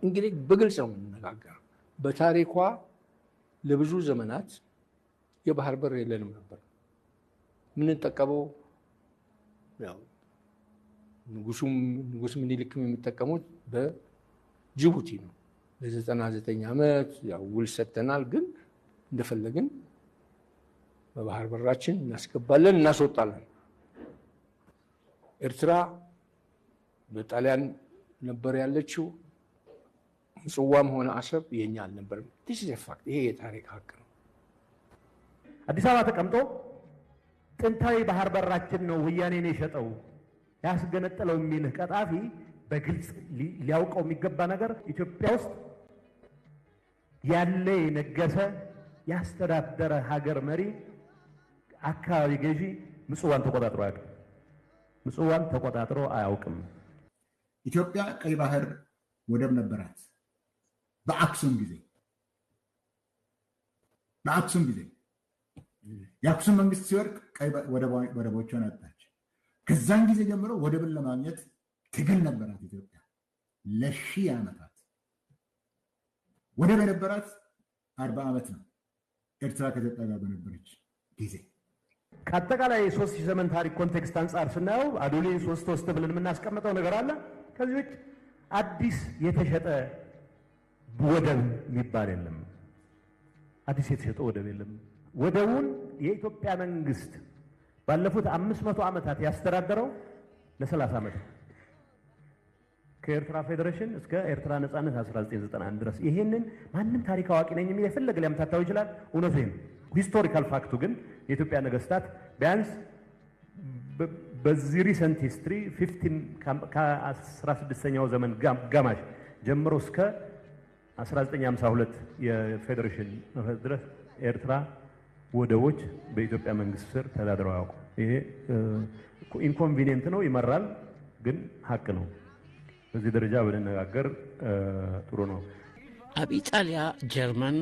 እንግዲህ በግልጽ ነው የምንነጋገረው። በታሪኳ ለብዙ ዘመናት የባህር በር የለንም ነበር። የምንጠቀመው ያው ንጉሱም ንጉስ ምኒልክም የሚጠቀሙት በጅቡቲ ነው። ለ99 ዓመት ያው ውል ሰጥተናል፣ ግን እንደፈለግን በባህር በራችን እናስገባለን፣ እናስወጣለን። ኤርትራ በጣሊያን ነበር ያለችው። ምጽዋም ሆነ አሰብ የኛ አልነበርም። This is fact። ይሄ የታሪክ ሀቅ ነው። አዲስ አበባ ተቀምጦ ጥንታዊ ባህር በራችን ነው ወያኔን የሸጠው ያስገነጠለው የሚልህ ቀጣፊ በግልጽ ሊያውቀው የሚገባ ነገር ኢትዮጵያ ውስጥ ያለ የነገሰ ያስተዳደረ ሀገር መሪ አካባቢ ገዢ ምጽዋን ተቆጣጥሮ አያውቅም። ምጽዋን ተቆጣጥሮ አያውቅም። ኢትዮጵያ ቀይ ባህር ወደብ ነበራት በአክሱም ጊዜ። በአክሱም ጊዜ የአክሱም መንግስት ሲወድቅ ቀይ ወደቦቿን አጣች። ከዛን ጊዜ ጀምሮ ወደብን ለማግኘት ትግል ነበራት ኢትዮጵያ ለ1000 ዓመታት። ወደብ የነበራት 40 ዓመት ነው ኤርትራ ከኢትዮጵያ ጋር በነበረች ጊዜ። ከአጠቃላይ የ3000 ዘመን ታሪክ context አንጻር ስናየው አዱሊስ ሶስት ሶስት ብለን የምናስቀምጠው ነገር አለ። ከዚህ ውጭ አዲስ የተሸጠ ወደብ የሚባል የለም። አዲስ የተሸጠ ወደብ የለም። ወደቡን የኢትዮጵያ መንግስት ባለፉት 500 ዓመታት ያስተዳደረው ለ30 ዓመት ነው። ከኤርትራ ፌዴሬሽን እስከ ኤርትራ ነጻነት 1991 ድረስ። ይሄንን ማንም ታሪክ አዋቂ ነኝ የሚል የፈለገ ሊያምታታው ይችላል። እውነቱ ይሄ ነው። Historical fact ኡ ግን የኢትዮጵያ ነገስታት ቢያንስ በዚህ recent history 15 ከ16ኛው ዘመን ጋማሽ ጀምሮ እስከ 1952 የፌዴሬሽን ድረስ ኤርትራ ወደቦች በኢትዮጵያ መንግስት ስር ተዳድረው አያውቁም። ይሄ inconvenient ነው፣ ይመራል፣ ግን ሀቅ ነው። በዚህ ደረጃ ብንነጋገር ጥሩ ነው። ኣብ ኢጣልያ፣ ጀርመን፣